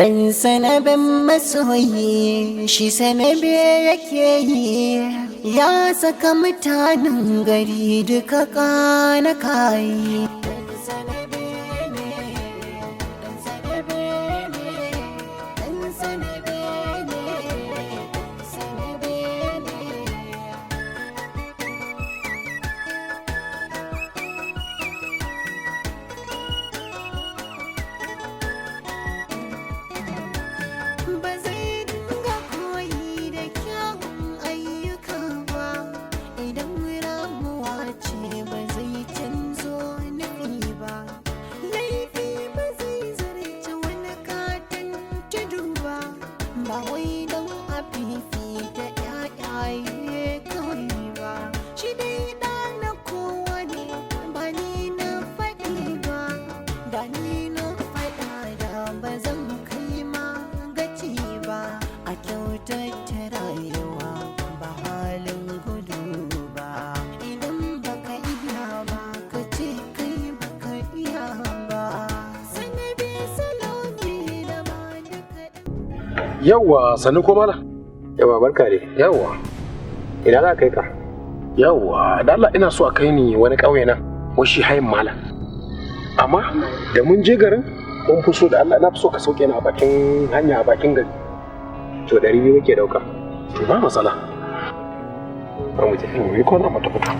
Ɗan sanaben masoyi shi sanabe yake yi, ya saka mutanen gari duka kana kayi. Ɗan sanabe ne, ɗan sanabe ne, ɗan sanabe ne, ɗan sanabe ne. Ba zai dinga koyi da kyawun ayyuka ba, idan ramuwa ce ba zai canzo nufi ba, laifi ba zai zarce wani katon tudu ba, ba wai don a fifita ƴaƴaye kawai ba. Shi dai ɗa na kowa ne, ba ni na faɗi ba, da ni na faɗa da ba zan kai ma gaci ba. A kyautata rayuwa ba halin gudu ba, idan baka iya ba ka ce kai baka iya ba. Sanabi salo ne da ba duka. Yawwa, sannu ko mala? Yawa, barka dai. Yawwa. Ina za ka kai ka? Yawwa, da Allah ina so a kai ni wani ƙauye nan, washi hayin mala. Amma da mun je garin, mun fi so da Allah na fi so ka sauke ni a bakin hanya, a bakin gari. To, 200 muke ɗauka. To, ba matsala. Ba mu je. Yi kwana mata fita.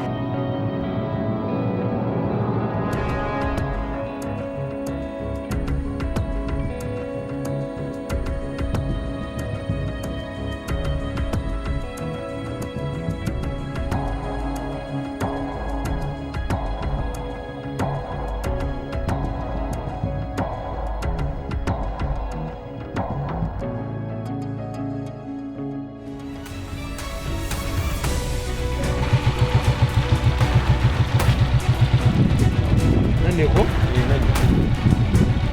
Nan ne ko? Eh, nan ne.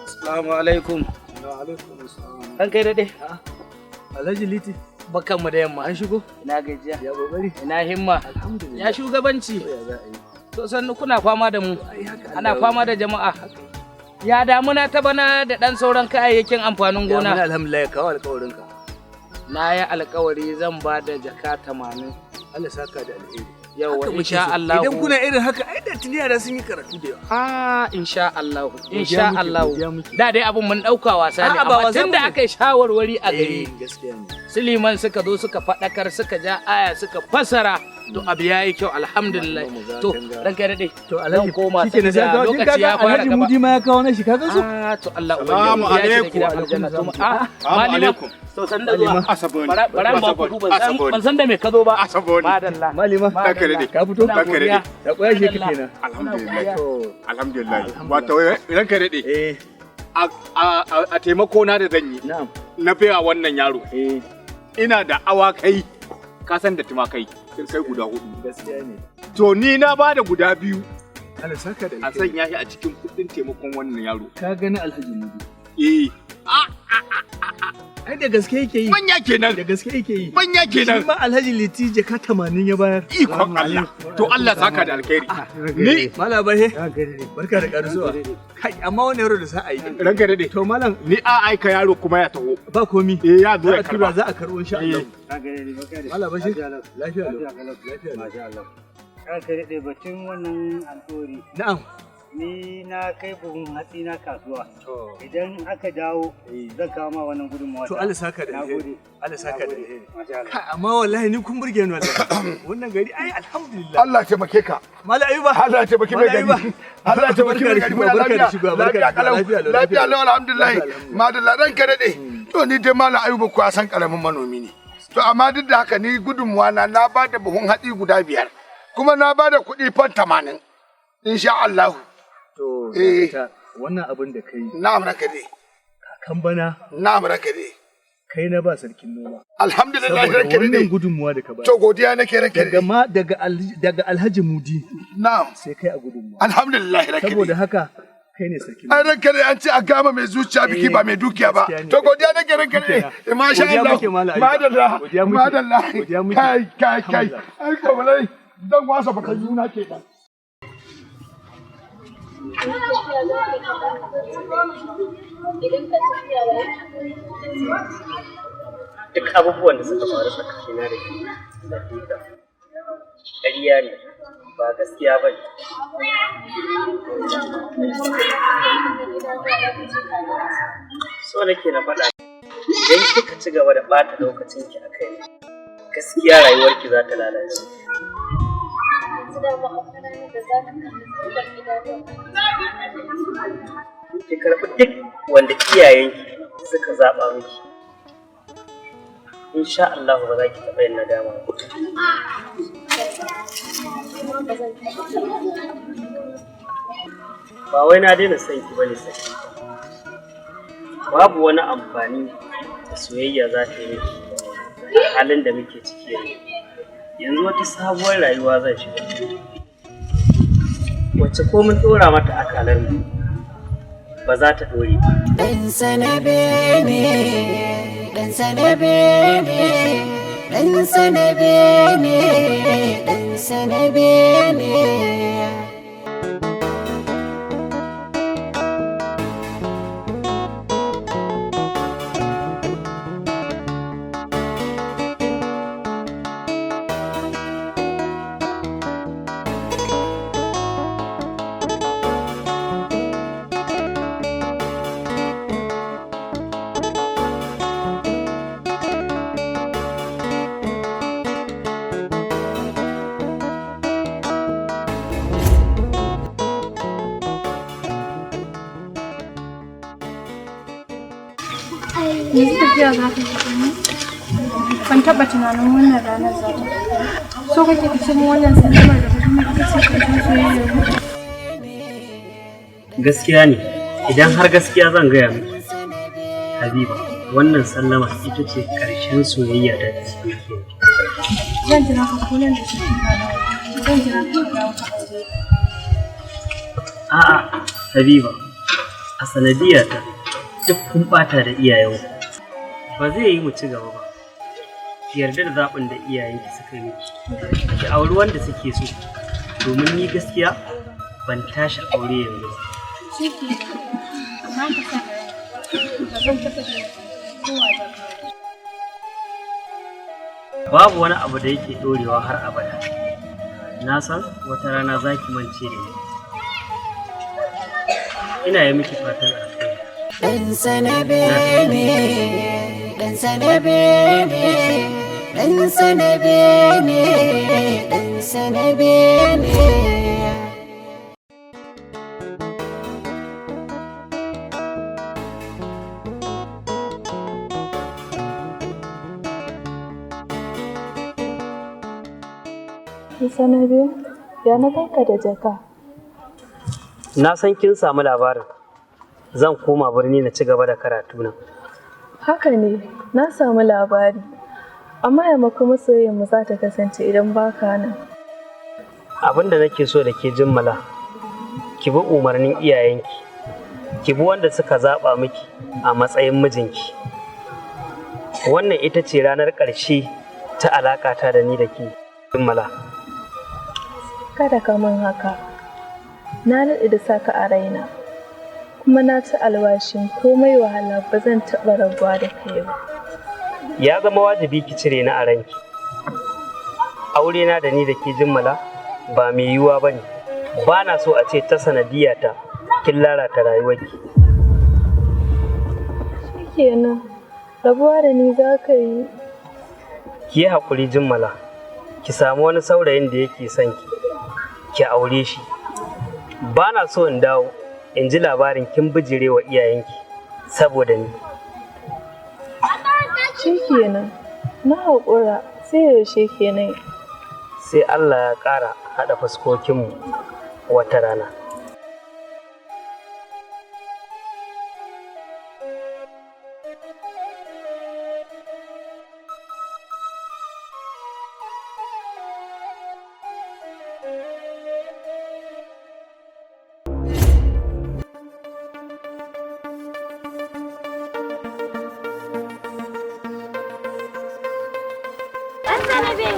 Assalamu alaikum. An kai daɗe. Alhaji Liti, Bakanmu da yamma. An shigo? Ina gajiya. Ya kokari? Ina himma. Alhamdulillah. Ya shugabanci. Ya za a yi? To, sannu, kuna fama da mu. Ai haka. Ana fama da jama'a. Ya damuna ta bana da ɗan sauran kayayyakin amfanin gona. gona. Alhamdulillah, kawo alƙawarin ka. Na yi alkawari zan ba da jaka 80. Allah saka da alheri. Yawwa, Haka muke insha so. Allah. Idan kuna irin haka, ai da tuni yara sun yi karatu da yawa. Ah, insha Allah. Insha muke, Allah. godiya muke. Da dai abun mun ɗauka wasa ne, A'a, ba amma wasa tunda bane. aka yi shawarwari a gari, Eh, gaskiya ne. Suliman suka zo suka faɗakar, suka ja aya suka fasara, to abu ya yi kyau, alhamdulillah. Mu za To, kanga. ranka ya daɗe. To, Alhaji, Zan koma shikenan sai saboda ka lokaci ya fara Alhaji gaba. Mudi ma ya kawo na shi, kaga su? Ah, to Allah Salamu ubangiji ya ce da alaikum. gidan aljanna. To, ah, Salamu Malima, alaikum. to san da zuwa. Asaboni. Bara ba ku Asaboni. ban san da me ka zo ba. Asaboni. Madalla. Malima, Ranka daɗe. ka fito? Muna Ranka daɗe. godiya. Ya koya shi kake na. Alhamdulillah. To, Alhamdulillah. Wato ranka daɗe. eh, A taimako na da zan yi. na'am. Na biya wannan yaro. Eh, Ina da awakai. Ka san da tumakai. Sun kai guda hudu. Gaskiya ne. To, ni na ba da guda biyu. Allah saka da A alheri. sanya shi a cikin kuɗin taimakon wannan yaro. Ka gani Alhaji Mudi. Eh. Ai da gaske yake yi. Manya kenan. Da gaske yake yi. Manya Shi kenan. ma Alhaji Liti jaka 80 ya bayar. Ikon Allah. To, Allah saka da alkhairi. Ni Malam Bahe, barka da karsuwa. Kai, amma wani yaro da sa a yi. Ranka daɗe. To malam, Ni a aika yaro kuma ya taho. ba komi. Eh, ya zo Za ya a tura, karba. za a karɓo insha Allah. Eh. Malam Bashir, lafiya lau. Lafiya lau. Ranka daɗe, batun wannan alƙawari. Na'am. Ni na kai buhun hatsi na kasuwa. To, Idan aka dawo, Eh. zan kawo ma wannan gudunmawa. To, Allah saka da Na alheri. gode. Allah saka da alheri. Masha Allah. Kai, amma wallahi ni kun burge ni wallahi. Wannan gari ai alhamdulillah. Allah taimake ka. Malam Ayuba. Allah taimake mai Malam Ayuba. gari. Allah taimake mai gari. Muna Barka da lafiya. shigowa, barka da Lafiya shigowa. kalau. Lafiya lau, Lafiya lafiya lau, alhamdulillah. Lafiya, alhamdulillah. Madalla, ranka daɗe. To, ni dai Malam Ayuba kuwa san karamin manomi ne. To, amma duk da haka ni gudunmuwa na na ba da buhun hatsi guda 5. Kuma na ba da kuɗi fan 80. Insha Allah. To, Eh. dakata, wannan abin da kai Na'am, ranka dai. kakan bana Na'am, ranka dai. Kai na ba sarkin noma. Alhamdulillah Saboda ranka wannan daɗe. gudunmuwa da ka ba. To godiya nake ranka Daga daɗe. ma daga daga Alhaji Mudi. Na'am. Sai kai a gudunmuwa. Alhamdulillah ranka daɗe. Saboda haka kai ne sarkin noma. Ai ranka daɗe an ce a gama mai zuciya biki ba mai dukiya ba. Gaskiya ne. To godiya nake ranka daɗe. Shikenan. Masha Godiya Allah. muke, Malam Ayuba. Madalla. Godiya muke. Madalla. Godiya muke. Kai kai kai. Alhamdulillah. Ai ko balai zan wasa baka juna kenan. Duk abubuwan da suka faru tsakanina da ke Sadiqa, ƙarya ne, ba gaskiya ba ne. So nake na faɗa, idan kika ci gaba da ɓata lokacinki a kai, gaskiya rayuwarki za ta lalace. Ki karɓi duk wanda iyayenki suka zaɓa miki. Insha Allah ba za ki taɓa yin nadama ba. Ba wai na daina son ki bane saki. Babu wani amfani da soyayya za ta yi miki a halin da muke ciki yanzu. Yanzu wata sabuwar rayuwa zan shiga, wacce ko mun ɗora mata akalar mu ba za ta ɗore ba. Ɗan sanabe ne, ɗan sanabe ne, ɗan sanabe ne, ɗan sanabe ne. Yanzu tafiya za ka yi kenan? Ban taɓa tunanin wannan ranar za ta zo. So kake ka ce min wannan sallamar da kuma ita ce ƙarshen soyayyar mu? Gaskiya ne, idan har gaskiya zan gaya miki, Habiba, wannan sallama ita ce ƙarshen soyayya ta ta ke. Zan jira ka ko nan da shekara nawa. Zan jira ka ka dawo ka aure ni. A'a, Habiba, a sanadiyata duk kun ɓata da iyayenku. Ba zai yi mu ci gaba ba. Ki yarda da zaɓin da iyayenki suka yi miki. Ki auri wanda suke so, domin ni gaskiya ban tashi aure yanzu ba. Shi ke amma ka sa a ranka, ba zan taɓa jin kowa ba ka aure. Babu wani abu da yake ɗorewa har abada. Na san wata rana za ki mance da ni. Ina yi miki fatan alheri. Ɗan sanabe ne, ɗan sanabe ne, ɗan sanabe ne, ɗan sanabe ne. Isa na biyu, ya na ganka da jaka. Na san kin samu labarin. Zan koma birni na ci gaba da karatuna. Haka ne, na samu labari. Amma ya kuma soyayyar mu za ta kasance idan baka nan. Abin da nake so da ke jimmala, ki bi umarnin iyayenki, ki bi wanda suka zaɓa miki a matsayin mijinki. Wannan ita ce ranar ƙarshe ta alaƙata da ni da ke jimmala. Kada ka min haka. Na daɗe da saka a raina. Kuma na ci alwashin komai wahala ba zan taɓa rabuwa da kai ba. Ya zama wajibi ki cire ni a ranki. Aure na da ni da ke jimmala ba mai yiwuwa ba ne. Ba na so a ce ta sanadiyata kin lalata rayuwarki. Shikenan, rabuwa da ni za ka yi. Ki yi haƙuri jimmala, ki samu wani saurayin da yake son ki, ki aure shi. Ba na so in dawo in ji labarin kin bijire wa iyayenki saboda ni. Shikenan, na haƙura sai yaushe kenan. Sai Allah ya ƙara haɗa fuskokinmu wata rana. Sanabe.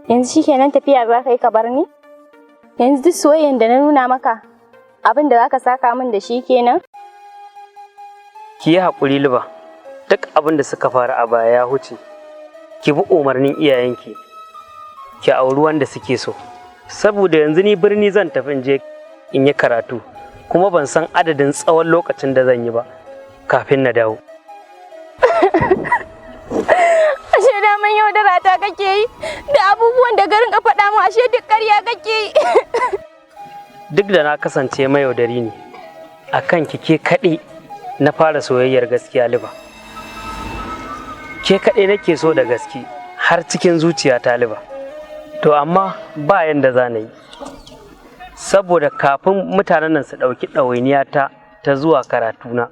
Yanzu shikenan tafiya za ka yi ka bar ni? Yanzu duk soyayyen da na nuna maka abin da za ka saka min da shi kenan? Ki yi haƙuri Liba, duk abin da suka faru a baya ya huce. Ki bi umarnin iyayenki, ki auri wanda suke so. Saboda yanzu ni birni zan tafi in je in yi karatu, kuma ban san adadin tsawon lokacin da zan yi ba kafin na dawo. Ashe daman yaudara ta kake yi da abubuwan da garin ka faɗa min, ashe duk ƙarya kake yi. Duk da na kasance mayaudari ne, a kan ki ke kaɗai na fara soyayyar gaskiya Liba. Ke kaɗai nake so da gaske har cikin zuciya ta Liba. To amma ba yanda za na yi. Saboda kafin mutanen nan su ɗauki ɗawainiya ta ta zuwa karatuna,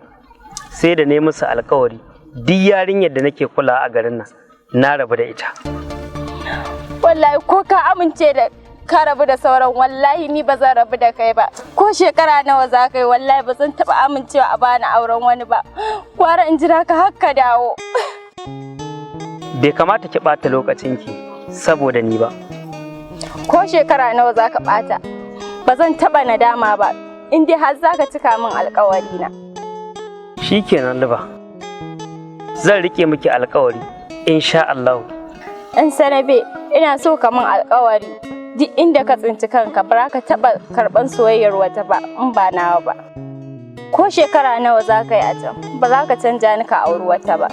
sai da ne musu alkawari duk yarinyar da nake kula a garin nan na rabu da ita. Wallahi ko ka amince da ka rabu da sauran, wallahi ni ba zan rabu da kai ba. Ko shekara nawa za ka yi, wallahi ba zan taɓa amincewa a bani auren wani ba. Kwara in jira ka har ka dawo. Bai kamata ki ɓata lokacinki saboda ni ba. Ko shekara nawa za ka ɓata, ba zan taɓa nadama ba in dai har za ka cika min alkawari na. Shikenan Liba. Zan rike miki alkawari insha Allah. In Sanabe, ina so ka min alkawari duk inda ka tsinci kanka ba za ka taɓa karɓan soyayyar wata ba in ba nawa ba. Ko shekara nawa za ka yi a can, ba za ka canja ni ka auri wata ba.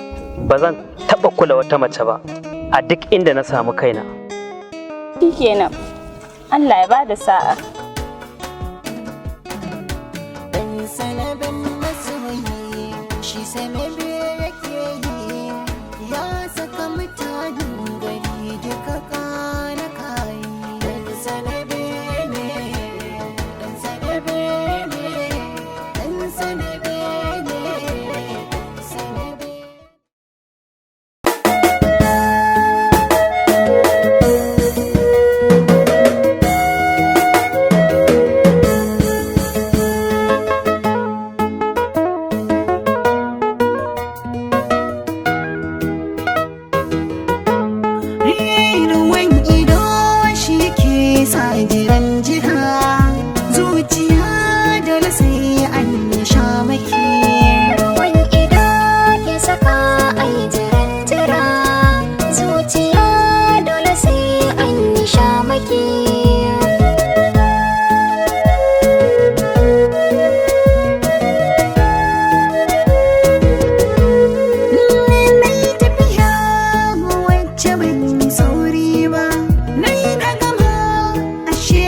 Ba zan taɓa kula wata mace ba a duk inda na samu kaina. Shikenan, Allah ya bada sa'a. Dan sanabin masoyi shi sanabe yake yi, ya saka mutanen gari duka kana kayi. Dan sanabe ne, dan sanabe ne, dan sanabe ne, dan sanabe. Ruwan ido shi ke sa jiran jira, zuciya dole sai an sha maki. Ruwan ido ke saka ai jiran jira, zuciya dole sai an yi shamaki. Na yi tafiya wacce ban yi sauri ba, na yi na gama ashe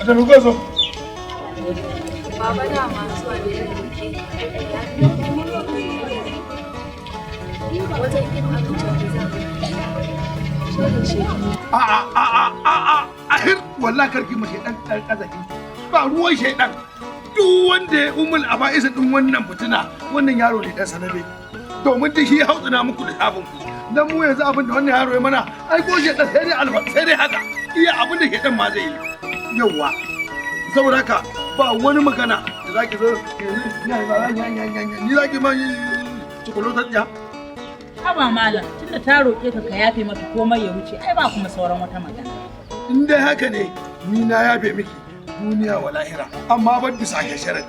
Da ruga zo. Baba dama zuwa da ya roƙe wajen yin abincin da za mu A a a a a a ahir wallahi karki mu shedan dan kazafi. Ba ruwan shedan. Duk wanda ya umul aba'isa din wannan fitina wannan yaro ne dan sanabe. Domin da shi ya hautsina muku da sabon ku. Dan mu yanzu abin da wannan yaro ya mana ai ko shedan sai dai alfa sai dai haka. Iya abin da shedan ma zai yi. Yawwa. Saboda haka ba wani magana da zaki zo ni zaki ma cikolotar ja. Haba malam, tunda ta roƙe ka ka yafe mata komai ya wuce, ai ba kuma sauran wata magana. In dai haka ne, ni na yafe miki duniya wa lahira, amma ban bisa ga sharadi.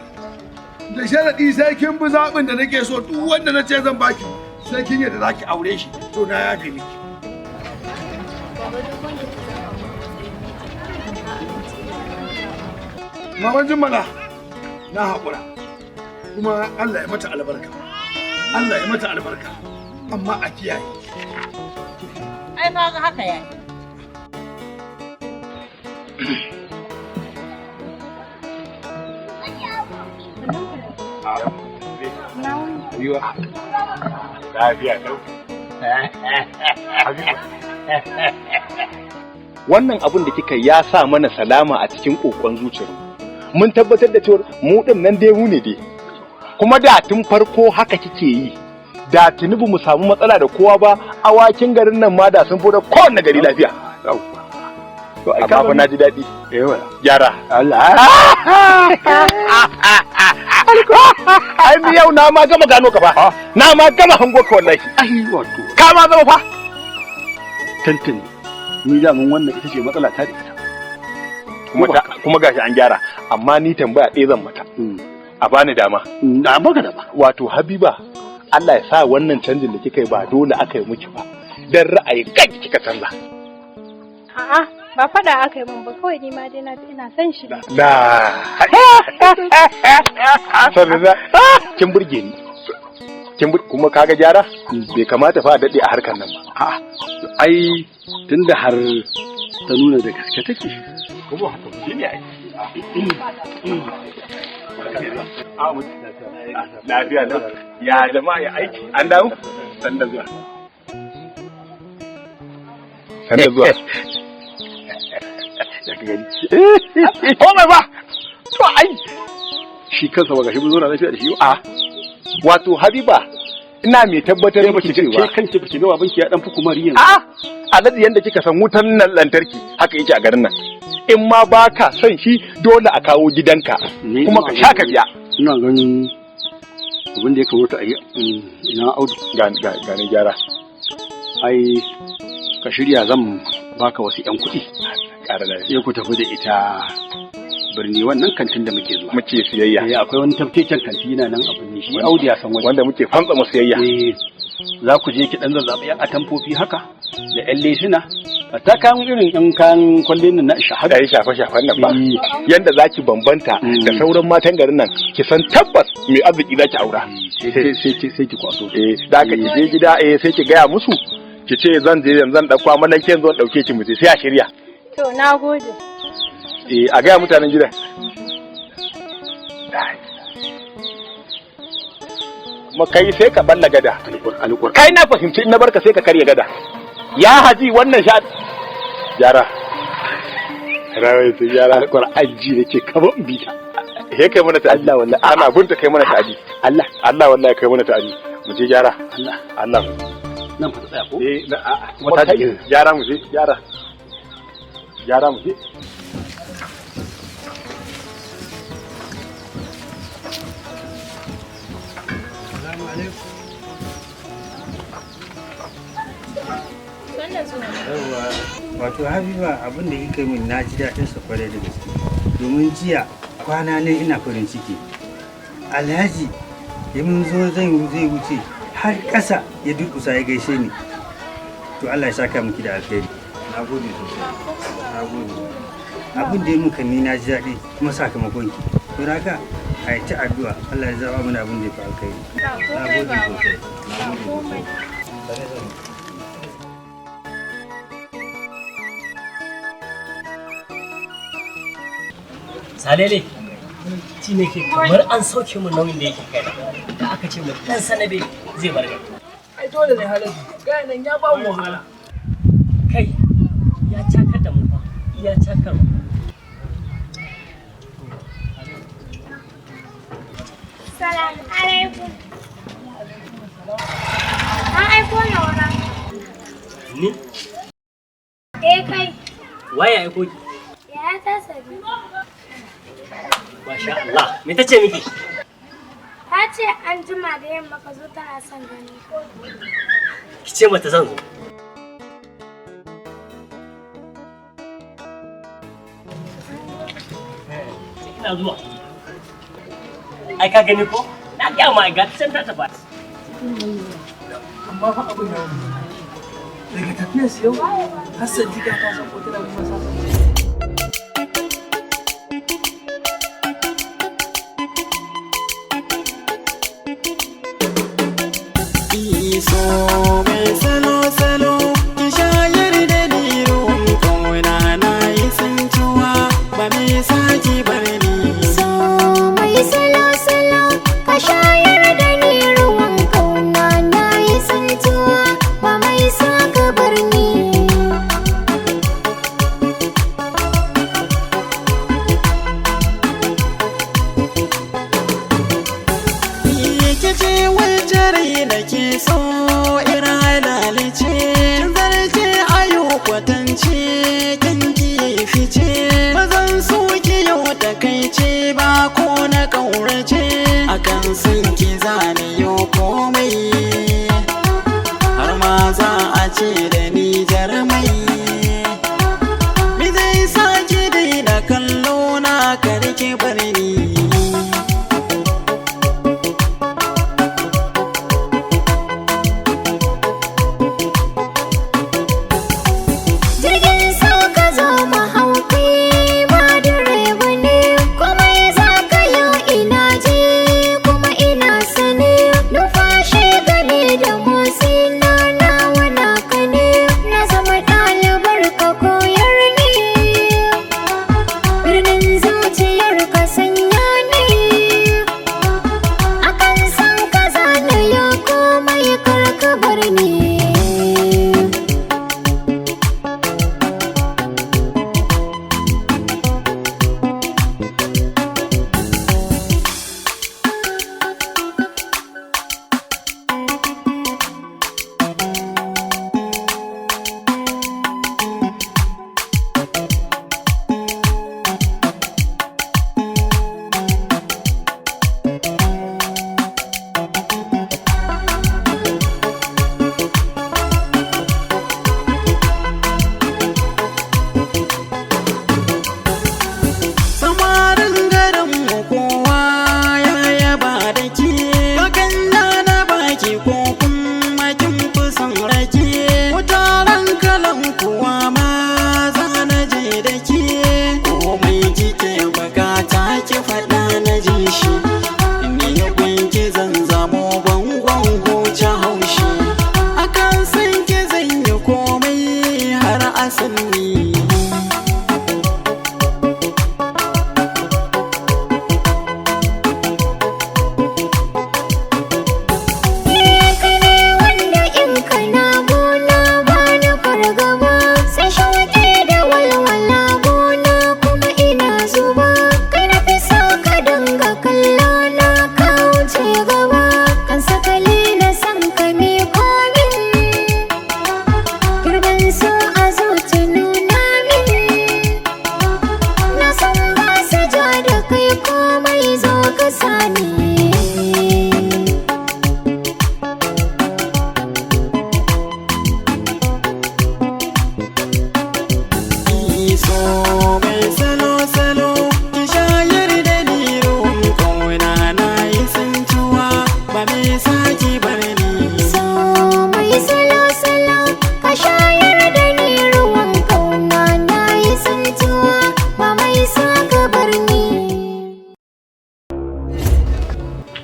Da sharadi sai kin bi zaɓin da nake so duk wanda na ce zan baki, sai kin yadda zaki aure shi, to na yafe miki. Maman Jummala, na haƙura, kuma Allah ya mata albarka. Allah ya mata albarka. Amma a kiyaye. Ai kaga haka yayi. Wannan abun da kika ya sa mana salama a cikin kokon zuciyar. Mun tabbatar da cewa mu din nan dai mu ne dai. Kuma da tun farko haka kike yi. Da tuni ba mu samu matsala da kowa ba, awakin garin nan ma da sun fi da kowanne gari lafiya. To amma fa na ji daɗi. Gyara. Allah. Ai ni yau na ma gama gano ka fa. Na ma gama hango ka wallahi. Ai wato. Ka ma zama fa. Tantani. Ni da mun wannan ita ce matsala ta da ita. Kuma gashi an gyara, amma ni tambaya ɗaya zan mata. A bani dama. Na baka dama. Wato Habiba, Allah ya sa wannan canjin da kika yi ba dole aka yi miki ba, dan ra'ayi kanki kika canza. A'a, ba faɗa aka yi min ba, kawai ni ma dai na ji ina son shi. La. Sannan kin burge ni. Kin kuma kaga gyara? Bai kamata fa a dade a harkar nan ba. A'a, ai tunda har ta nuna da gaske take. Kuma haka shi ne ai. Lafiya lau. Ya jama'a ya aiki. An dawo? Sanda zuwa. Sanda zuwa. Ya ka gani. Komai ba. To ai shi kansa ba gashi mun zo na lafiya da shi a wato Habiba ina mai tabbatar miki cewa ke kanki baki ga babanki ya dan fi kumari yanzu. A alhaji yanda kika san wutan nan lantarki haka yake a garin nan. In ma ba ka son shi dole a kawo gidanka kuma ka sha ka biya. Ina ganin abin da ya kamata a yi ina Audu. Ga ga ne gyara. Ai ka shirya zan baka wasu 'yan kuɗi. Ƙara lafiya. Sai ku tafi da ita birni wannan kantin da muke zuwa. Muke siyayya. Eh akwai wani tafkeken kanti yana nan a birni shi Audu ya san wajen. Wanda muke fantsa mu siyayya. Eh za ku je ki dan zazzabi yan atamfofi haka da yan lesuna ta kayan irin yan kayan kwallon nan na shahada. Da shafe shafen nan ba. Yanda zaki bambanta da sauran matan garin nan ki san tabbas mai arziki zaki aura. Sai ki kwaso. Eh da ka ki je gida eh sai ki gaya musu ki ce zan je yanzu zan dauko amma nan ke zo dauke ki mu je sai a shirya. To na gode. Eh a gaya mutanen gidan. Kuma kai sai ka balla gada. Kai na fahimci in na barka sai ka karya gada. Ya haji wannan sha gyara. Rawai su gyara. Alƙur'an ji nake kamar in bi ta. He kai mana ta'adi. Allah wallahi. Ana gunta kai mana ta'adi. Allah. Allah wallahi kai mana ta'adi. Mu je gyara. Allah. Allah. Nan fa tsaya ko? Eh na a a. Gyara mu je gyara. Gyara mu je. Yawwa, wato Habiba abin da kika min na ji daɗin sa kwarai da gaske. Domin jiya kwana ne ina farin ciki. Alhaji ya mun zo zan zai wuce har ƙasa ya durƙusa ya gaishe ni. To Allah ya saka miki da alheri. Na gode sosai. Na gode. Abin da ya muka ni na ji daɗi kuma sakamakon ki. To haka A yi ta addu'a, Allah ya zaba mana abin da ya fi alkhairi. Ba Na komai gode baba. sosai. Ba komai. Salele, ci nake kamar an sauke mu nauyin da yake kai da aka ce mu dan sanabe zai bar gari. Ai dole ne halin. Gaya nan ya ba mu wahala. Kai, ya cakar da mu fa, ya cakar mu. Salam alaikum. An aiko ni wurin. Ni? Eh kai, Waye aiko ki? yaya ta sabi. Masha Allah, me tace miki? Ta ce an jima da yamma ka zo tana son gani. Ki ce mata zan zo. Ina zuwa. Ai ka gani ko? Na gaya ma ga can ta tafi. Amma fa abin ya wani. Daga tafiyar su yau, har Sadiqa ta san ko tana kuma sa. So mai salo-salo ki shayar da ni ruwan kauna, na yi tsintuwa ba me saki bar ni. So mai salo-salo ka shayar da ni ruwan kauna, na yi tsintuwa ba mai sa ka bar ni. Ki ce wacce rai da ke so irin halalice, kin zarce ayo kwatance, kin ki fice, mazan su ki yau takaice ba ko na kaurace, akan san ki zane yau komai, har ma za a ce da ni jarmai. Me zai sa ki daina kallo na, kar ki bar ni. Jirgin sauka zo mu hau, kai ma direba ne, komai za ka yi ina ji kuma ina sane, numfashi game da motsi na nawa naka ne, na zama ɗalibar ka koyar ni, birnin zuciyar ka sanya.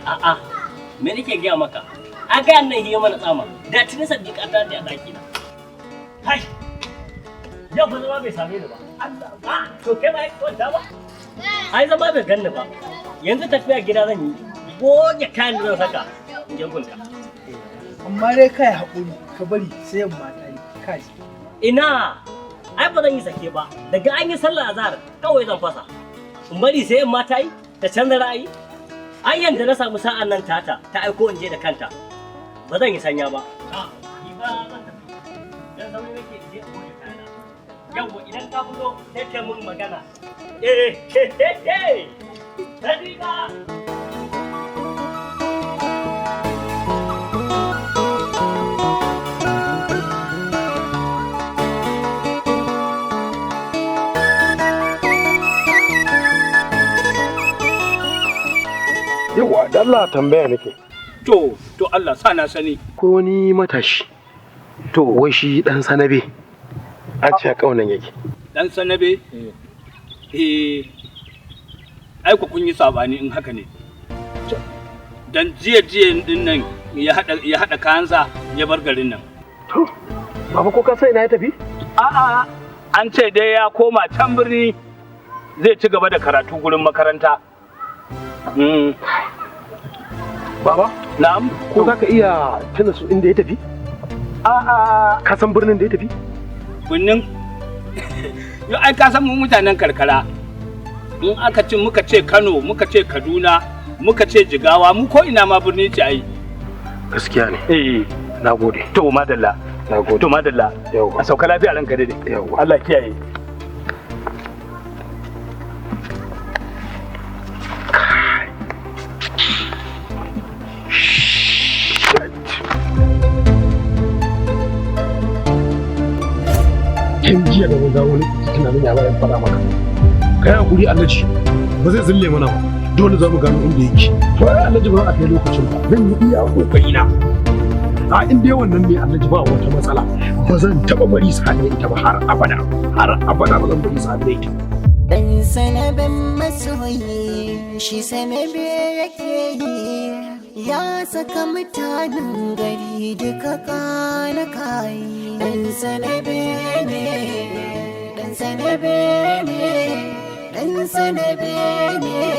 A'a, me nake gaya maka? A ga nan hiya mana tsama. Da tuni Sadiqa ta da daki na. Kai. Yau fa zama bai same ni ba. Allah ba. To kai ba kwanta ba? Ai zama bai ganni ba. Yanzu tafiya gida zan yi. Goge kayan da zan saka. In je gunta. Amma dai kai haƙuri ka bari sai yamma ta yi. Kai. Ina ai ba zan yi sake ba. Daga an yi sallar azhar kawai zan fasa. In bari sai yamma ta yi ta canza ra'ayi. Ai yanda na samu sa'an nan tata ta aiko in je da kanta. Ba zan yi sanya ba. A ni ba zan tafi. Dan sauri nake in je in goge kayana. Yawwa idan ka fito sai ka mun magana. Eh eh eh. Sadiqa. Yawa, da Allah tambaya nake. To Allah sa na sani. Ko wani matashi. To, wai shi dan Sanabe. An ce a kaunan yake. Dan Sanabe? Eh. Ai ku kun yi sabani in haka ne. Dan jiya jiya din nan ya hada kayansa ya bar garin nan. To, baba ko ka sai ina ya tafi? A'a, an ce dai ya koma can birni zai ci gaba da karatu gurin makaranta. Baba? Na'am. Ko za ka iya tuna su inda ya tafi? A'a. Ka san birnin da ya tafi? Birnin? Yo ai ka san mu mutanen karkara. In aka ce muka ce Kano, muka ce Kaduna, muka ce Jigawa, mu ko ina ma birni ce ai. Gaskiya ne. Eh. Nagode. To madalla. Nagode. To madalla. Yawwa. A sauka lafiya ranka dai. Yawwa. Allah kiyaye. Tun jiya da mun dawo ne tunanin ya bayan fara maka. Kai hakuri Alhaji, ba zai zille mana ba. Dole za mu gano inda yake. To ai Alhaji ba za a kai lokacin ba. Zan yi iya kokari na. A in dai wannan ne Alhaji ba wata matsala. Ba zan taba bari su hane ita ba har abada. Har abada ba zan bari su hane ita. Dan sanabin masoyi shi sanabe yake yi ya saka mutanen gari duka kana kayi. Dan sanabe ne, dan sanabe ne, dan sanabe ne.